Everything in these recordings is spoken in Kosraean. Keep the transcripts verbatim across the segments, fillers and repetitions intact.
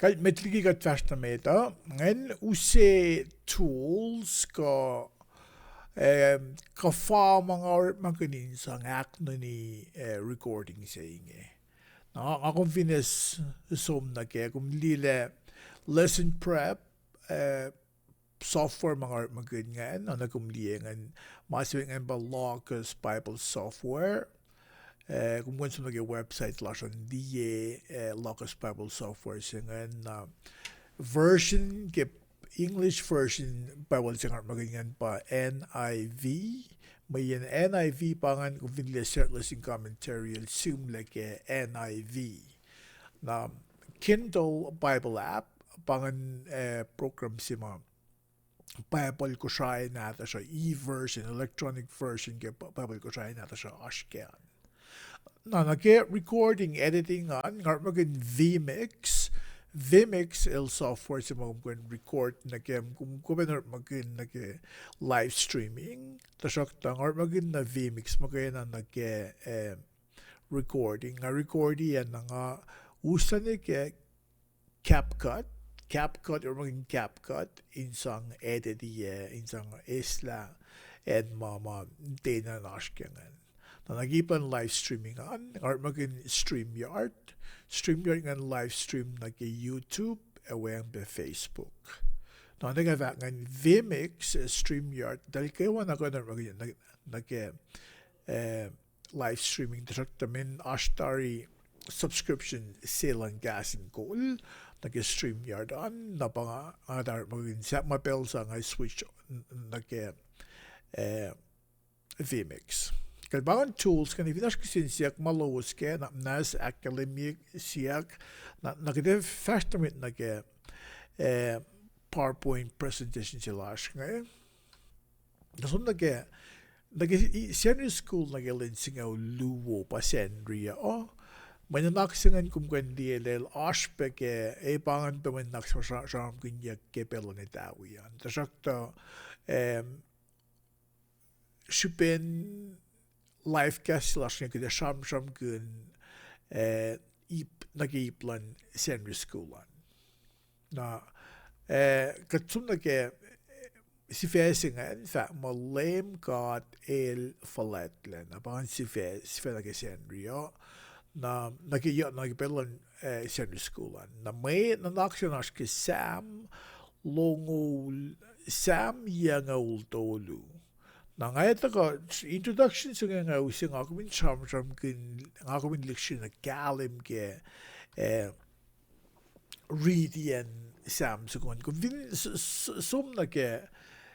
Kuht met liki kuht fahsr nuh met uh, ngan use tools kuh, eh, kuhfa ma nga orekmakihn in sang ahknuni, eh, recording se inge. Na nga kom fin som nuh kac, kom liye lah lesson prep, eh, software ma nga orekmakihn ingacn, oacna kom liye ingacn, ma se ingacn pa Logos Bible software. Eh, kom kuh in som nuh ke website lasr an liye, eh, Logos Bible software se ingacn, na version ke English version Bible se nga orekmakihn ingacn pa N I V. Mweyen N I V pa ingacn kom fin liye Standard Lesson Commentary el sihmlac ke N I V. Na Kindle Bible app pa ingacn, eh, program se ma Bible Kosrae nahtuhsr uh, e-version, electronic version ke Bi-, Bible Kosrae nahtuhsr uh oasr kac an. Na nuh ke recording, editing an, nga orekmakihn vMix. vMix el software se ma kom kuh in record nuh ke, kom kuh in orekmakihn nuh ke live streaming. Tuhsruhktuh nga orekmakihn na vMix muhkwena nuh ke, eh, recording. Nga recordiyac na nga uslah nuh ke CapCut, CapCut, orekmakihn CapCut in sang editiyac, in sang eslah acn ma ma tiacna oasr kac ingacn. Na nuh ke ip luhn live streaming an, nga orekmakihn StreamYard. StreamYard ingacn live stream nuh ke YouTube ac weacng pac Facebook. Na nuh ke fahk ingacn vMix, eh, StreamYard, tahl kwewa na kuh in orekmakihn nuh, nuh ke, eh, live streaming, tuhsruhktuh mweyen oasr tari subscription se luhn kahs in kol nuh ke StreamYard an, na pa nga, nga orekmakihn sahp ma pacl sa nga switch nuh ke, eh, vMix. Kuht pa ingacn tools, kuh fin oasr kihsen siyuck ma lowos kac, na, na ahkkahlwemye siyuck, na, na kuht ac fahsr nuh met nuh ke, eh, PowerPoint presentation se lasr inge. Na som nuh ke, nuh ke Sacnri School nuh ke lwen singucul luo pa Sacnri uh. Mwe nuhnak se ingacn kom kuh in liye lah el oasr pac ke, e pa ingacn pac mwe nuhnak se ma sra-, sramsramkihnyuck ke pacl luhn etawi an. Tuhsruhktuh, em, srihpen live cast lasr inge kuht ac sramsramkihn, eh, ip, nuh ke ip luhn Sacnri School an. Na, eh, kuht som nuh ke, eh, sifac se ingacn fahk muh Leum God El Fuhlwactlacna. Pa ingacn sifac, sifac nuh ke Sacnri uh. Na, nuh ke, nuh ke pacl luhn, eh, Sacnri School an. Na mwe nuhnak se oasr ke Sam longoul, Sam yucngucul tolu. Na nga etuh kuh introduction se inge nga use nga kom in sramsramkihn, nga kom in lihksreni kahlwem ke, eh, riti acn Sam soko an. Kom fin s-, s-, som nuh ke,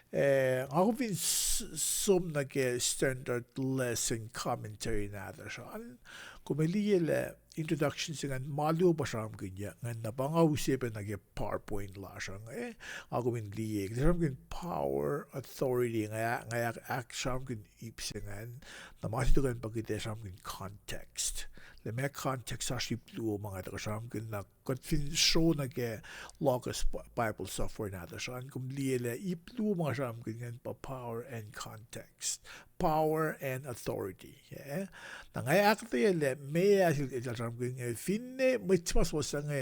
eh, nga kom fin s-, som nuh ke Standard Lesson Commentary nahtuhsr an, kom ac liye lah introduction se ingacn ma luo pa sramsramkihnyuck ingacn, na pa nga use pac nuh ke PowerPoint lasr inge, nga kom in liye, kuht ac sramsramkihn power, authority, nga, nga ahk-, ahksramsramkihn ip se ingacn, na ma se tok an pa kuht ac sramsramkihn context. Lah meac context oasr ip luo ma nga tuhkuh sramsramkihn, na kuht fin sro nuh ke Logos Bi-, Bible software nahtuhsr an, kom liye lah ip luo ma nga sramsramkihn ingacn pa power and context. Power and authority. Eh? Na nga ahkuhtweyac lah meac sel el sramsramkihn inge, finne mwet se ma suwohs inge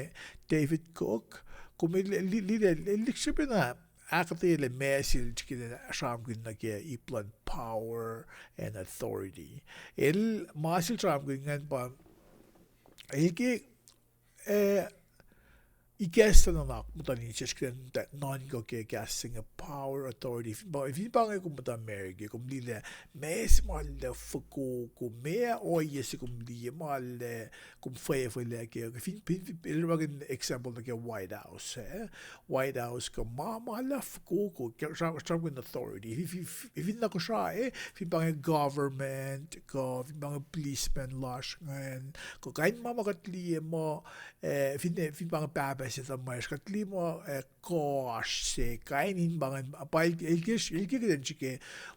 David Cook, kom liye, li-, li-, li-, lihksreni pacna ahkuhtweyac lah meac sel srihke sramsramkihn nuh ke ip luhn power and authority. El, ma sel sramsramkihn ingacn pa, el ke, eh, ikacslah nuhnak muhtuhn insesr kuh in nuhnkuh ke kahs se inge power, authority. Fin pa, fin pa inge kom muhta America, kom liye lah meac se ma luhlahp fokoko, meac ohiyac se kom liye ma luhlahp, kom fwefwelac ke, fin, fin, fin, el orekmakihn example nuh ke White House, eh? White House kuh ma, ma luhlahp fokoko, ke sram-, sramsramkihn authority. Fin, fin, fin, fin na Kosrae, eh? Fin pa inge government, kuh fin pa inge policeman lasr ingacn, kuh kain ma ma kuht liye muh, eh, fin, fin pa inge pahpah se tuhmwacsr, kuht liye muh, eh, kuh oasr se, kain in pa ingacn, pa el, el ke, el ke kuht in srihke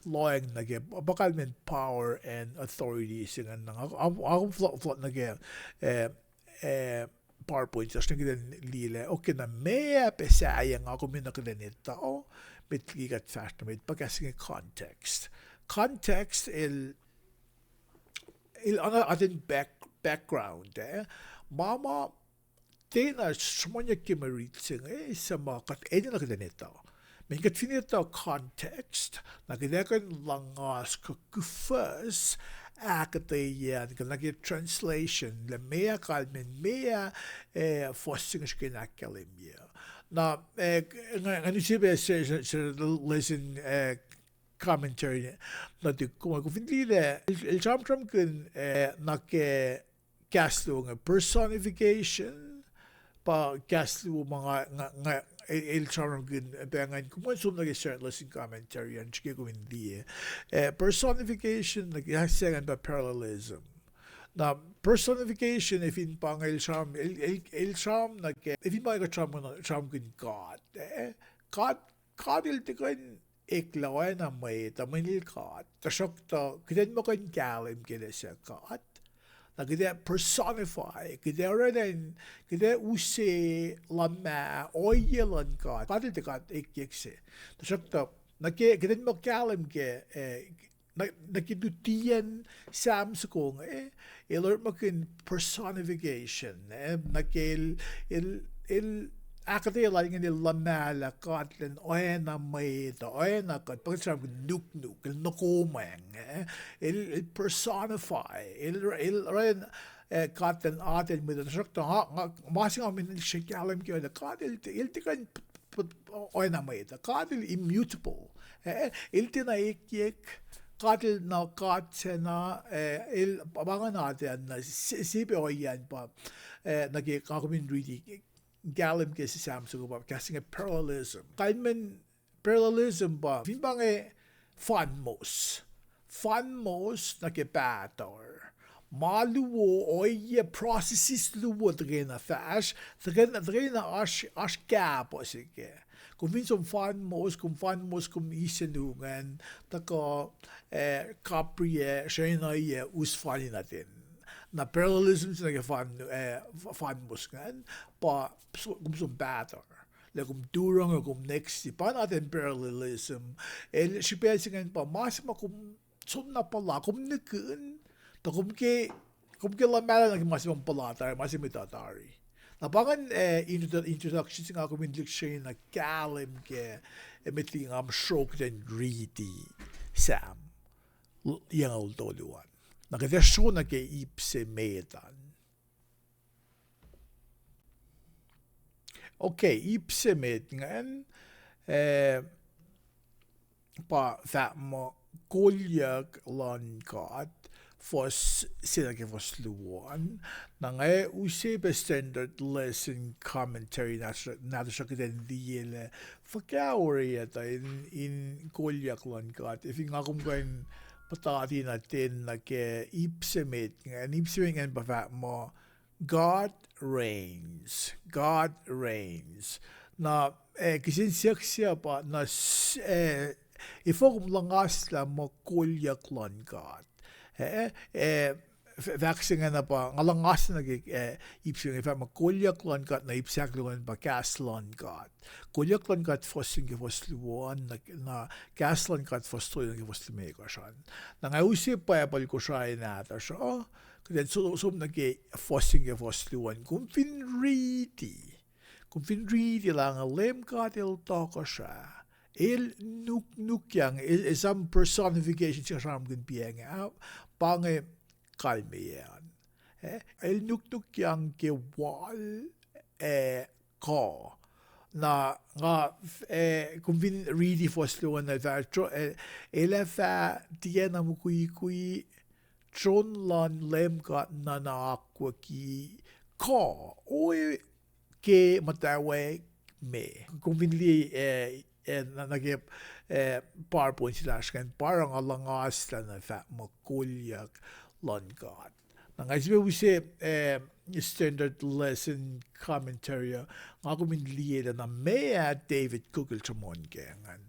lohacng nuh ke, pa kalmacn power and authority se ingacn, na nga, nga, nga, nga, nuh ke, eh, eh, PowerPoint, sasr na kuht in liye lah, okay, na meac pac sahyac nga kom in na kuht in etuh, met liki kuht fahsr nuh met, pa kahs inge context. Context el, el oacna atacn back-, background, eh. Ma ma tiacna sruhmuhnyuck ke mwe riti se inge, suc ma kuht enenuh kuht in etuh. Mweyen kuht fin etuh context, na kuht ac kuh in luhngas kuh kuhfuhs ahkuhtweyac an, kuh nuh ke translation, lah meac kalmacn, meac, eh, fuhs se inge srihke in ahkkahlwemye. Na, eh, nga, nga use pac se, se, se lesson, eh, commentary nuh tok kom, kom fin liye lah el, el sramsramkihn, eh, nuh ke kahs luo inge personification, pa kahs luo ma nga, nga, nga, el, el sramsramkihn, pa ngan, kom ngan som nuh ke standard lesson commentary an srihke kom in liye. Eh, personification, nuh ke kahs se ingacn pa parallelism. Na personification, eh, fin pa inge el sram, el, el, el sram nuh ke, eh, fin pa inge kuht sram, sramkihn God, eh, God, God el tiac kuh in eklac oacna mwet uh, mweyen el God. Tuhsruhktuh kuht in muh kuh in kahlwem ke lah suc God. Na kuht ac personify, kuht ac oraclah in, kuht ac use luhmah ohiyac luhn God. God el tiac God ekyek se. Tuhsruhktuh nuh ke, kuht in muh kahlwem ke, eh, nuh, nuh ke lutiyacn Sam soko inge, eh, el orekmakihn personification, eh, nuh ke el, el, el ahkuhtweyac lal ingacn el luhmahlah God elan oacna mwet uh, oacna kuht, pa kuht sramsramkihn nuknuk, el nokomwacng, eh, el, el personify, el, el, el, eh, God elan atacn mwet uh, tuhsruhktuh, ah, nga, ma se nga mihn el srihke kahlwem ke, God el, el tiac kuh in p-, p-, oacna mwet uh. God el immutable. Eh, el tiacna ekyek. God el na God sacna, eh, el pa ngan atacn na se, se pac ohiyac an pa, eh, nuh ke nga kom in riti, kahlwem ke Sam soko pa kahs inge parallelism. Kalmacn parallelism pa fin pa inge fanmos. Fanmos nuh ke pahtuhr. Ma luo, ohiyac processes luo tuhkweni fahsr, tuhkweni, tuhkweni oasr, oasr kahpuh se kac. Kom fin som fanmos, kom fanmos, kom ise nu ingacn, tuhkuh, eh, kapriyac, srwacnuhiyac, us fani nuh ten. Na parallelism se nuh ke fan-, eh, f-, fanmos ingacn, pa so-, kom som pahtuhr. Lah kom turunga, kom next, pa na ten parallelism. El srihpac se ingacn pa ma se ma kom som na puhla, kom nihkihn, tuh kom ke, kom ke luhmahlah nuh ke ma se ma puhla tari, ma se ma etuh tari. Na pa ingacn, eh, introdu-, introduction se nga kom in liksreni na kahlwem ke, eh, met liki nga sruok ten riti Sam l-, yucngucul tolu an. Na kuht ac sro nuh ke ip se met an. Okay, ip se met ingacn, eh, pa fahk muh kolyuck luhn God, fuhs se nuh ke fuhs luo an. Na nga use pac standard lesson commentary nahtuhsr kuht in liye lah fuhkah oreac tuh in, in kolyuck luhn God. Fin nga kom kuh in puhtati na ten nuh ke ip se met ingacn, ip se met ingacn pa fahk muh God reigns. God reigns. Na, eh, kihsen siyuck se pa na, eh, efuh kom luhngaslah muh kolyuck luhn God. Eh, eh, f-, fahk se ingacn pa, nga luhngaslah nuh ke, eh, ip se inge fahk muh kolyuck luhn God, na ip se ahkluo ingacn pa kahs luhn God. Kolyuck luhn God fuhs se nuh ke fuhs luo an, na, na kahs luhn God fuhs tolu nuh ke fuhs limekohsr an. Na nga use Bible Kosrae nahtuhsr uh, kuht in so-, som nuh ke fuhs se nuh ke fuhs luo an. Kom fin riti, kom fin riti lah nga Leum God El tohkohsrah, El nuknukyang, e-, esam personification se nga sramsramkihn piacng ah, pa inge kalmeyac an. Eh, El nuknukyang ke wal, eh, kuh. Na nga, eh, kom fin riti fuhs luo an, el fah, tro-, eh, El ac fah tiacna mukwikwi, tron luhn Leum God nuhna akwucki kuh, oe ke muhtwacwacack me. Kom fin liye, eh, eh, nuh, nuh ke, eh, PowerPoint se lasr ingacn, pa oruh nga luhngaslah nuh fahk muh kolyuck luhn God. Na nga sifilpac use, eh, standard lesson commentary uh, nga kom in liye lah na meac David Cook el sruhmuhn ke ingacn.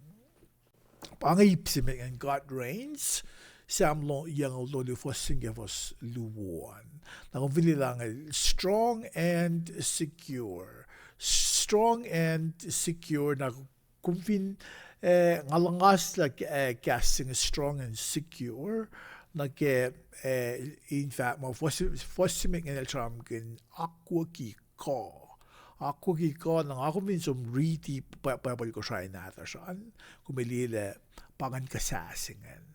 Pa inge ip se met ingacn, God Reigns, Sam lo-, yucngucul tolu, fuhs se nuh ke fuhs luo an. Na kom fin liye lah inge, strong and secure. Strong and secure. Na kom fin, eh, nga luhngaslah, eh, kahs se inge strong and secure nuh ke, eh, in fahk muh fuhs, fuhs se met ingacn el sramsramkihn akwucki kuh. Akwucki kuh na nga kom fin som riti Bi-, Bible Kosrae nahtuhsr an, kom liye lah pa ingacn kuhsah se ingacn.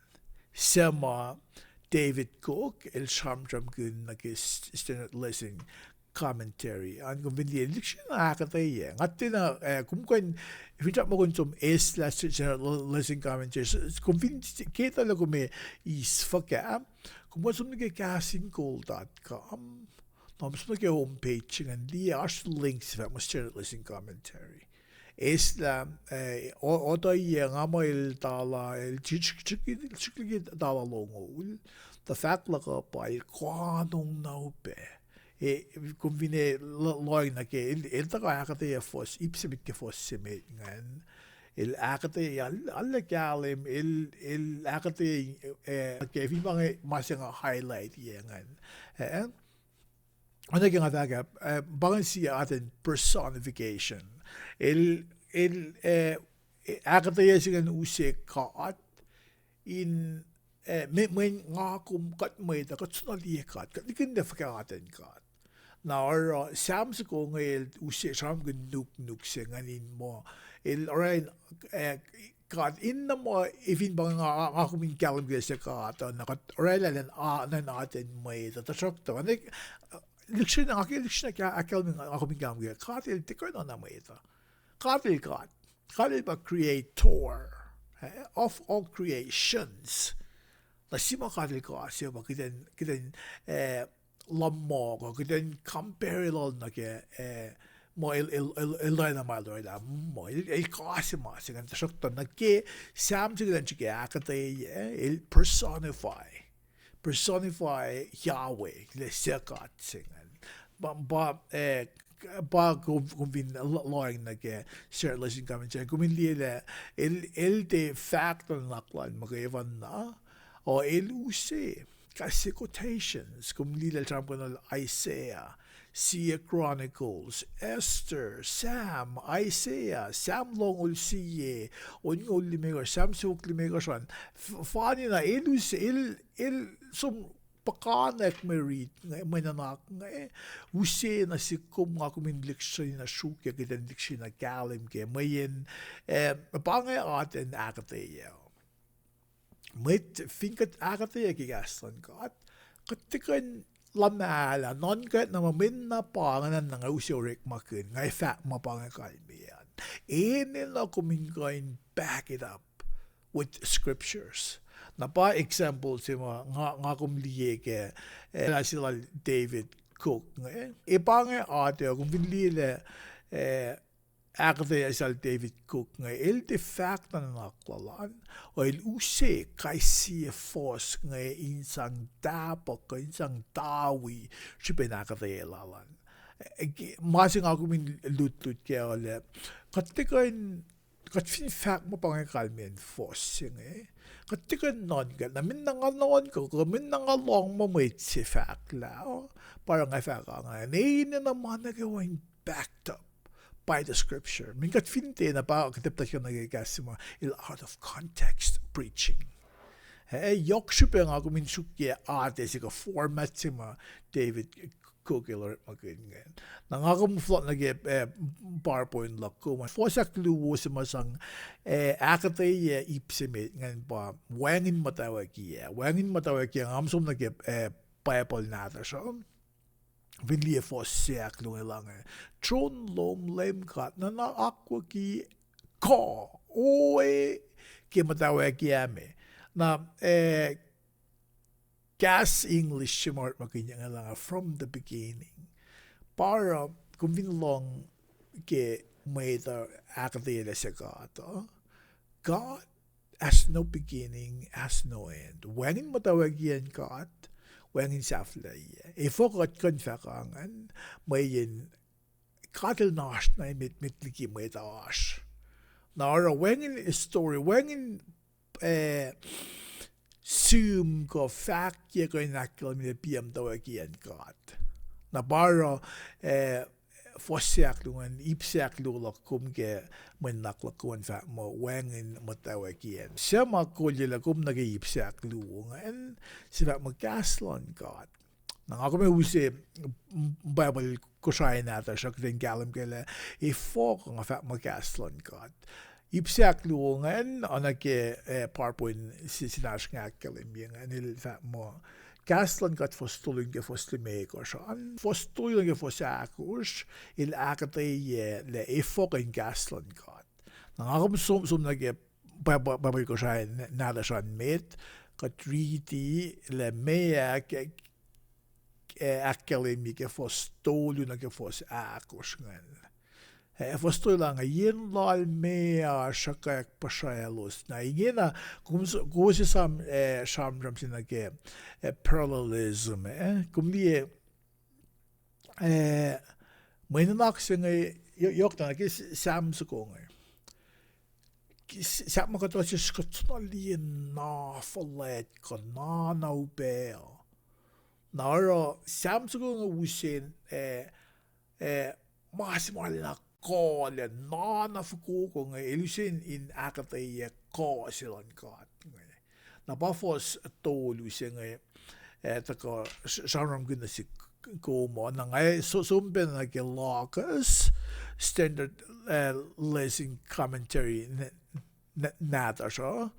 Suc ma David Cook el sramsramkihn nuh ke Standard Lesson Commentary an, kom fin liye, lihksreni ahkuhtweyac. Nga tiacna, eh, kom kuh in, fin sramsramkihn som eislah Standard Lesson Commentary, kom fin ke tuh lah kom eis fuhkah, kom kuh in som nuh ke Kahs in Kol dot com. Na kom som nuh ke home page ingacn, liye oasr link se fahk muh Standard Lesson Commentary. Eislah, eh, o-, ohiyac nga muh el tala, el srihk-, srihk-, srihk liki tala longoul. Tuh fahk luhk uh pa el koanong na upac. E, kom fin lohacng nuh ke, el, el tuhkuh ahkuhtweyac fuhs, ip se met ke fuhs se met ingacn. El ahkuhtweyac, arlac kahlwem, el, el ahkuhtweyac, eh, ke fin pa inge ma se nga highlight-iyac ingacn. Eh, oacna ke nga fahk ah, eh, pa inge sie atacn personification. El, el, eh, ahkuhtweyac se ingacn use God in, eh, mwe-, mweyen nga kom kuht mwet uh, kuht soenna liye God, kuht likihnlac fuhkah atacn God. Na oruh Sam soko inge el use sramsramkihn nuknuk se ingacn in muh, el orwaclah, eh, God in na muh, e fin pa nga, nga kom in kahlwem ke se God uh, na kuht orwaclah elan a-, elan atacn mwet uh, tuhsruhktuh, nga, lihksreni, nga ke lihksreni ahkkahlwemye nga kom in kahlwem ke God el tiac kuh in oacna mwet uh. God el God. God el pa creator, eh, of all creations. Na sie ma God el kuh se pa kuht in, kuht in, eh, luhmngack, kuht in compare lal nuh ke, eh, ma el, el, el, el orwaclah ma el orwaclah, ma el, el kuh se ma se ingacn, tuhsruhktuh nuh ke Sam se kuht in srihke ahkuhtweyac, eh, el personify. Personify Yahweh, lah suc God se ingacn. Pa, pa, eh, pa kom, kom fin lo-, lohacng nuh ke Standard Lesson Commentary, kom in liye lah el, el tiac fahk nuhnak lal muhkwena, o el use, kais sie quotations, kom liye lah sramsramkihn Isaiah, sie Chronicles, Esther, Sam, Isaiah, Sam longoul sie, onngoul limekohsr, Sam siofok limekohsr an, f-, fani na el use, el, el som puhkantwen mwe rit inge, mwe nuhnak inge, use nuh sihk kom, nga kom in lihksreni na sruokyac, kuht in lihksreni na kahlwem ke, mweyen, eh, pa inge atacn ahkuhtweyac. Mwet fin kuht ahkuhtweyac ke kahs luhn God, kuht tiac kuh in luhmahlah, nuhnkuh na ma mweyen na pa inge na nga use orekmakihn, nga fahk ma pa inge kalmeyac an. Enenuh kom in kuh in back it up with scriptures. Na pa example se ma nga, nga kom liye ke, eh, lah se lal David Cook inge. E pa inge atac, kom fin liye lah, eh, ahkuhtweyac sel David Cook inge, el tiac fahk nuhnak lal an, el use kais sie fuhs inge in sang tahpuhk, in sang tawi srihpen ahkuhtweyac lal an. Eh, ma se nga kom in lutlut kac uh lah, kuht tiac kuh in, kuht fin fahk ma pa inge kalmeyac fuhs se inge, kuht tiac kuh in nuhnkuh, na mweyen na nga nuhnkuh, kuh mweyen na nga lohng ma mwet se fahk lah, pa oruh nga fahk ingacn, enenuh ma nuh kwewa in backed up by the scripture. Mweyen kuht fin tiac, na pa kuht tiac tuhkuh nuh ke kahs se ma el out of context preaching. Eh, yohk srihpac nga kom in suk ke atac se kuh format se ma David Cook el orekmakihn ingacn. Na nga kom fohlohk nuh ke, eh, PowerPoint luhk kom an. Fuhs ahkluo se ma sang, eh, ahkuhtweyac ip se met ingacn pa wacngihn muhtwacwacackiyac. Wacngihn muhtwacwacackiyac, nga kom som nuh ke, eh, Bible nahtuhsr uh. Fin liye fuhs se ahkluo inge, tron lom Leum God, na na akwucki kuh, oe, ke muhtwacwacackiyac me. Na, eh, kahs English se ma orekmakihnyang lah from the beginning. Pa oruh, kom fin lohng ke mwet uh ahkuhtweyac lah suc God uh, God has no beginning, has no end. Wacngihn muhtwacwacackiyacn God, wacngihn sahflahiyac. Efuh kuht kuh in fahk ingacn, mweyen God el na oasr na met, met liki mwet oasr. Na oruh wacngihn story, wacngihn, eh, sihm kuh fahkyac kuh in ahkkahlwemye piam muhtwacwacackiyacn God. Na pa oruh, eh, fuhs se ahkluo ingacn, ip se ahkluo luhk kom ke mwe nuhnak luhk kom an fahk muh wacngihn muhtwacwacackiyacn. Suc ma kolyuclac kom nuh ke ip se ahkluo ingacn, se fahk muh kahs luhn God. Na nga kom ac use Bible Kosrae nahtuhsr uh kuht in kahlwem kac lah efuh nga fahk muh kahs luhn God. Ip se ahkluo ingacn, oacna ke, eh, PowerPoint se, se lasr nga ahkkahlwemye ingacn, el fahk muh kahs luhn God fuhs tolu nuh ke fuhs limekohsr an, fuhs tolu nuh ke fuhs ahkosr, el ahkuhtweyac lah efuh kuh in kahs luhn God. Na nga kom som, som nuh ke Bible, Bible Kosrae nahtuhsr an met, kuht riti lah meac, eh, ahkkahlwemye ke fuhs tolu nuh ke fuhs ahkosr ingacn. Eh, fuhs tolu lah, nga yen lal meoa sruhkwack puhsraclos. Na ingena, kom s-, kowos esam, eh, sramsram se nuh ke, eh, parallelism, eh, kom liye, eh, mwe nuhnak se inge, yo-, yohk na ke s-, Sam soko inge. Ke s-, Sam ma kuhtuh sesr kuht soenna liye na fuhlwact kuh na, na upac uh. Na oruh Sam soko inge use, eh, eh, ma se ma lwelah kuh lah na, na fokoko inge, el use in ahkuhtweyac kuh se luhn God inge. Na pa fuhs tolu se inge, eh, tuhkuh s-, sramsramkihn nuh sihk kom uh. Na nga so-, som pac nuh ke Logos, Standard, eh, Lesson Commentary, n-, n-, nahtuhsr uh.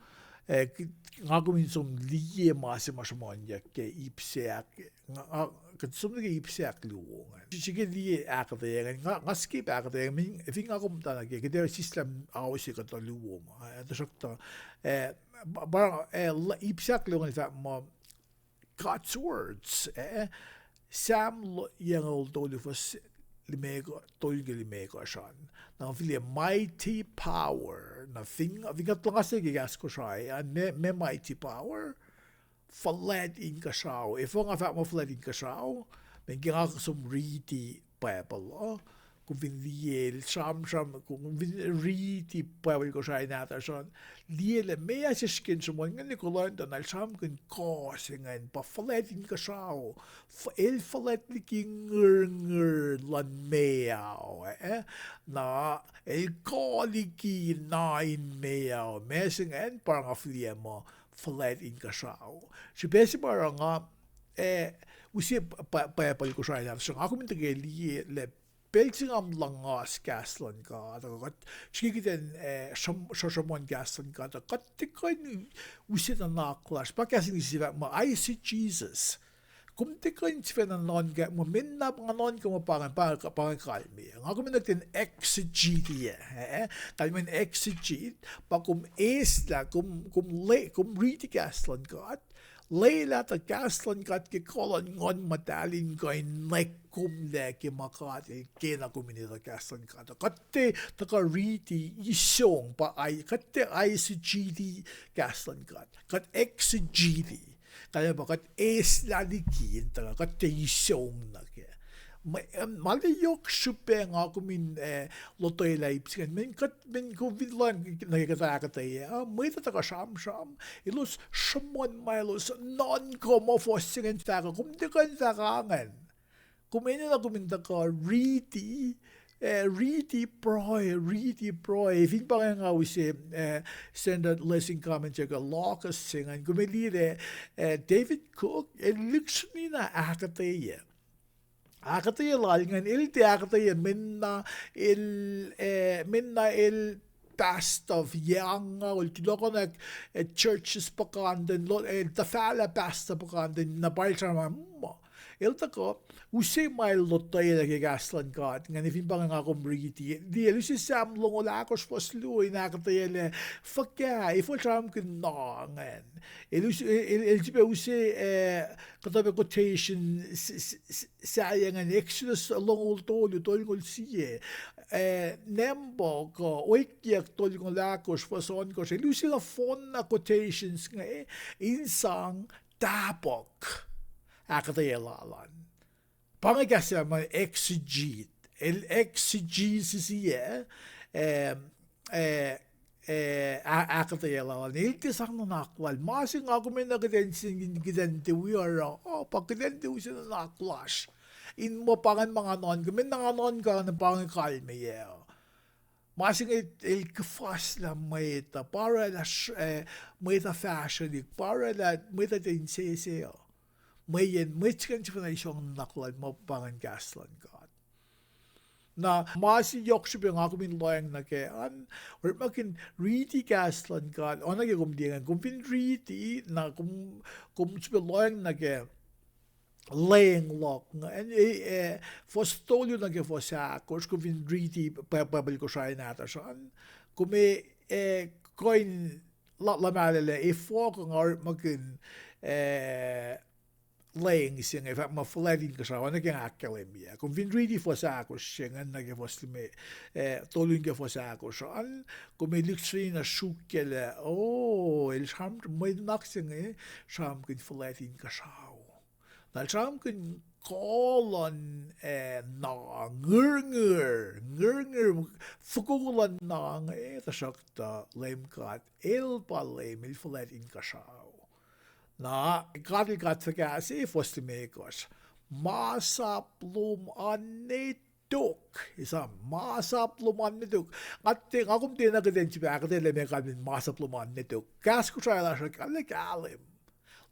Eh, k-, nga kom in som liye ma se ma sruhmuhnyuck ke ip se ahk-, nga, nga, kuht som nuh ke ip se ahkluo ingacn. Srihke liye ahkuhtweyac ingacn, nga, nga skip ahkuhtweyac ingacn, fin nga kom muhta nuh ke, kuht ac sislah ao se kuhtuh luo ma, eh, tuhsruhktuh, eh, pa, pa, eh, l-, ip se ahkluo ingacn fahk muh God's words, eh, Sam l-, yucngucul tolu fuhs limeko-, tolu ke limekohsr an. Na fihliyac mighty power. Na fin, fin kuht luhngse ke kahs Kosrae an, meac, meac mighty power? Fuhlwact inkuhsrao. Efuh nga fahk muh fuhlwact inkuhsrao? Mweyen ke nga som riti Bible uh, kom fin liye el sramsram, kom fin riti Bible Kosrae nahtuhsr an, liye lah meac se srihke in sruhmuhn ingacn, kuloh na tuh na el sramsramkihn kuh se ingacn pa fuhlwact inkuhsrao. F-, el fuhlwact liki ngirngir luhn meoa, eh? Na el kuh liki na in meoa. Ma se ingacn pa nga fihliyac muh fuhlwact inkuhsrao. Srihpac se ma oruh nga, eh, use Bi-, Bible Kosrae nahtuhsr an, nga kom in tuhkweni liye lah pacl se nga luhngse kahs luhn God, kuht srihke kuht in, eh, sruhmuhn kahs luhn God, kuht tiac kuh in use nuhnak lasr. Pa kahs English se fahk muh eisegesis. Kom tiac kuh in sifacna nuhnkuh muh meac na nga nuhnkuh muh pa inge, pa inge, pa inge kalmeyac. Nga kom in nuh kuht in exegete-ye, eh? Kalmen exegete pa kom eislah, kom, kom le-, kom riti kahs luhn God, lwelah tuh kahs luhn God ke kuh luhn Nguhn Muhtahl in kuh in nwack komlac ke ma God El kena kom in etuh kahs luhn God. Kuht tiac tuhkuh riti isong pa, kuht tiac exegete kahs luhn God. Kuht exegete. Kalmac pa kuht eislah liki in tuhkuh, kuht tiac isong nuh kac. Ma, ma yohk srihpac nga kom in, eh, lotwelah ip se ingacn, mweyen kuht, mweyen kom fin lohng nuh ke kuhtuh ahkuhtweyac, ah, mwet uh tuhkuh sramsram, elos sruhmuhn ma elos nuhnkuh muh fuhs se ingacn fahk uh, kom tiac kuh in fahk ingacn. Kom enenuh kom in tuhkuh riti, eh, riti pruhe, riti pruhe. Fin pa inge nga use, eh, Standard Lesson Commentary kuh Logos se ingacn, kom liye lah, eh, David Cook el lihksreni na ahkuhtweyac. Ahkuhtweyac lal ingacn, el tiac ahkuhtweyac meac na el, eh, meac na el pastor yac angngaul, tulohkohnak, eh, churches puhkantwen, el tuhfahlah pastor puhkantwen, na pa el sramsram muh el tuhkuh use ma el lotwelah ke kahs luhn God ingacn. Fin pa inge nga kom riti, el use Sam longoul ahkosr fuhs luo in ahkuhtweyac lah fuhkah, efuh el sramsramkihn na ingacn. El use, el, el sifilpac use, eh, kuhtuh pac quotation s-, s-, s-, sahyac ingacn, Exodus longoul tolu, tolngoul sie, eh, Numbers kuh Oekyuck tolngoul ahkosr fuhs ohnkohsr. El use nohfohnna quotations inge in sang tahpuhk ahkuhtweyac lal an. Pa inge kahs se ma exegete. El exegesis-iyac, eh, eh, eh, ah-, ahkuhtweyac lal an. El tiac sang nuhnak lal. Ma se nga kom enenuh kuht in, kuht in tiac wi oruh, oh, pa kuht in tiac use nuhnak lasr in muh pa ingacn ma nga nuhnkuh, meac na nga nuhnkuh, na pa inge kalmeyac uh. Ma se inge el kuhfaslah mwet uh, pa orwaclah, eh, mwet uh fahsrwelihk, pa orwaclah mwet uh tiac insese uh. Mweyen mwet se kuh in sifacna isong nuhnak lal ma pa ingacn kahs luhn God. Na ma se yohk srihpac nga kom in lohacng nuh kac an, orekmakihn riti kahs luhn God, oacna ke kom liye ingacn, kom fin riti, na kom, kom sifilpac lohacng nuh kac, leng luhk ingacn, e, e, fuhs tolu nuh ke fuhs ahkosr, kom fin riti Bi-, Bible Kosrae nahtuhsr an, kom e, e, kuh in la-, luhmahllac lah efuh kuh nga orekmakihn, e, leng se inge, fahk muh fuhlwact inkuhsrao, oacna ke nga ahkkahlwemye. Kom fin riti fuhs ahkosr se ingacn nuh ke fuhs lime, e, tolu nuh ke fuhs ahkosr an, kom e lihksreni na srukyac lah, o, el sram, mwe nuhnak se inge sramsramkihn fuhlwact inkuhsrao. Na el sramsramkihn kuh luhn, e, na ngirngir, ngirngir, fokoko luhn na inge, tuhsruhktuh Leum God el pa Leum, el fuhlwact inkuhsrao. Na God el God fuhkah se, fuhs limekohsr. Masap lom an ne tok. Esam, masap lom an ne tok. Nga tiac, nga kom tiacna kuht in sifil ahkuhtweyac lah meac kalmen masap lom an ne tok. Kahs Kosrae lasr uh kahlwem, kahlwem.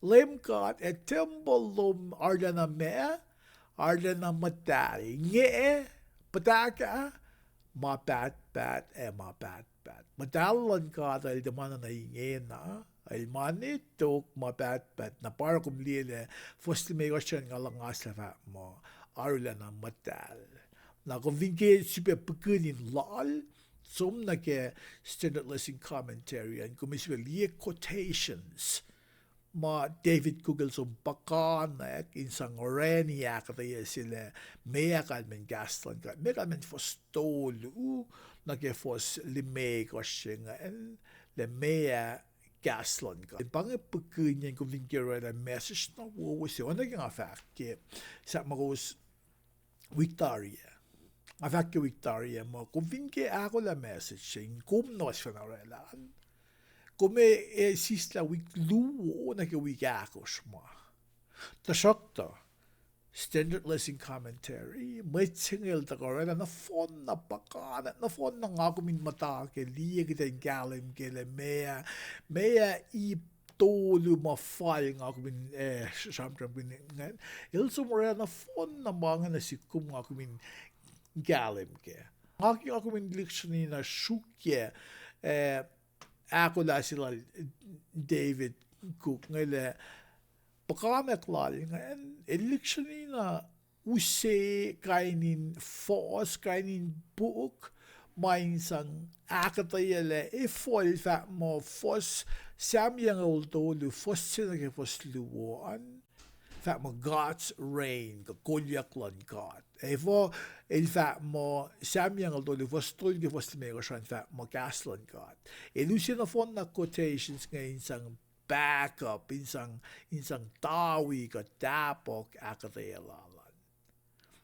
Leum God, ac tempuhl lom arulacna meac? Arulacna muhtahl. Inge, puhtahkah? Ma pahtpaht ac ma pahtpaht. Muhtahl luhn God el tiac ma na ingena, el ma ne tok, ma pahtpaht. Na pa oruh kom liye lah fuhs limekohsr an nga luhngaslah fahk muh arulacna muhtahl. Na kom fin ke sifilpac pihkihn in lal, som nuh ke Standard Lesson Commentary an, kom sifilpac liye quotations ma David Cook el som puhkantwen in sang orani ahkuhtweyac se lah meac kalmen kahs luhn God, meac kalmen fuhs tolu nuh ke fuhs limekohsr se ingacn, lah meac kahs luhn God. Pa inge pihkihnyacn kom fin ke orwaclah message na wowo se, oacna ke nga fahk ke sahp ma kowos wik tari ah. Nga fahk ke wik tari ah muh kom fin ke ahkolah message se in kom na sifacna orwaclah an, kom e, e sislah wik luo nuh ke wik ahkosr ma. Tuhsruhktuh Standard Lesson Commentary, mwet se inge el tuhkuh orwaclah nohfohn na puhkantwen, nohfohn na nga kom in muhta ke liye kuht in kahlwem ke lah meac, meac ip tolu ma fal nga kom in, e, sramsramkihn ingacn. El som orwaclah nohfohn na ma inge nuh sihk kom nga kom in kahlwem kac. Nga ke nga kom in lihksreni na srukyac, e, ahkolah se lal David Cook inge lah puhkantwen lal ingacn, el lihksreni na use kain in fuhs, kain in puk, ma in sang ahkuhtweyac lah efuh el fahk muh fuhs Sam yucngucul tolu, fuhs se nuh ke fuhs luo an, fahk muh God's reign, kuh kolyuck luhn God. Efuh el fahk muh Sam yucngucul tolu, fuhs tolu ke fuhs limekohsr an fahk muh kahs luhn God. El use nohfohn na quotations inge in sang back up, in sang, in sang tawi kuh tahpuhk ahkuhtweyac lal an.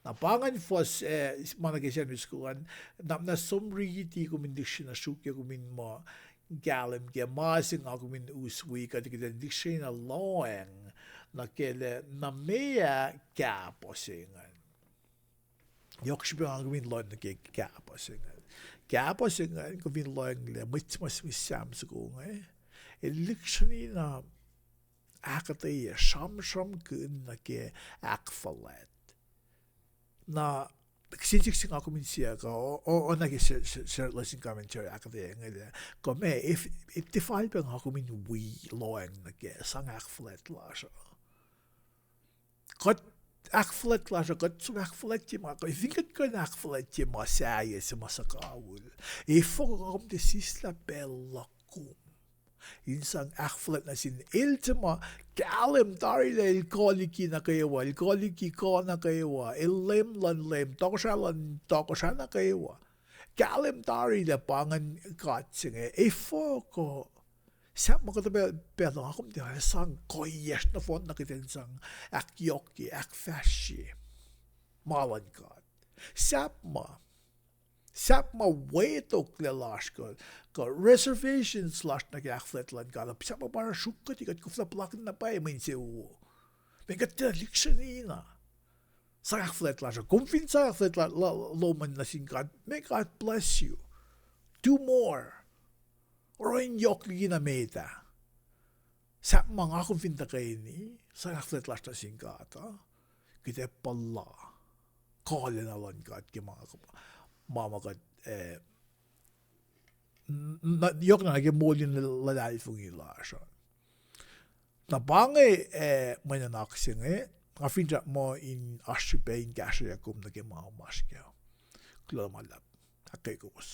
Na pa ingacn fuhs, e, ma nuh ke Sunday school an, na, na som riti kom in lihksreni na srukyac kom in muh kahlwem ke ma se nga kom in us wi kuht, kuht in lihksreni na lohacng nuh ke lah na meac kahpuh se ingacn. Yohk srihpac nga kom in lohacng nuh ke kahpuh se ingacn. Kahpuh se ingacn kom fin lohacng lah mwet se ma sihmihs Sam soko inge, el lihksreni na ahkuhtweyac sramsramkihn nuh ke ahkfuhlwact. Na kihsen siyuck se nga kom in siyuck uh, o, o, oacna ke Standard Lesson Commentary ahkuhtweyac inge lah, kuh meac, e, e tiac fal pac nga kom in wi lohacng nuh ke sang ahkfuhlwact lasr uh. Kuht ahkfuhlwact lasr uh, kuht som ahkfuhlwactye ma, kuh fin kuht kuh in ahkfuhlwactye ma sahyac se ma suhkawihl, efuh kuh nga kom tiac sislah pacl luhk kom in sang ahkfuhlwact nuh sin el se ma kahlwem tari lah el kuh liki nuh kwewa, el kuh liki kuh nuh kwewa, el Leum luhn leum, Tohkohsrah luhn tohkohsrah nuh kwewa. Kahlwem tari lah pa ingacn God se inge, efuh kuh sahp ma kuhtuh pacl, pacl nga kom tiac sang kuhiyacsr nohfohn na kuht in sang ahkyohkye, ahkfahsrye ma luhn God. Sahp ma, sahp ma wetoklac lasr kuh, kuh reservations lasr nuh ke ahkfuhlwact luhn God, sahp ma pa oruh sruokkuhti kuht koflah puhlakihn na pwacye mwe insewowo. Mweyen kuht tiacna lihksreni na sang ahkfuhlwact lasr uh. Kom fin sang ahkfuhlwact la-, la-, lom an nuh sin God, may God bless you. Do more. Oruh in yohk liki na met ah. Sahp ma nga kom fin tuhkweni sang ahkfuhlwact lasr nuh sin God uh, kuht ac puhla kuhlwacna luhn God ke ma, ma, ma kuht, eh, n-, n-, yohk na nuh ke moul in luhlahlfongi lasr uh. Na pa inge, eh, mwe nuhnak se inge, nga finsrak muh in oasr srihpac in kahsrweyuck kom nuh ke ma oasr kac. Kuloh ma luhlahp. Ahkkweye kowos.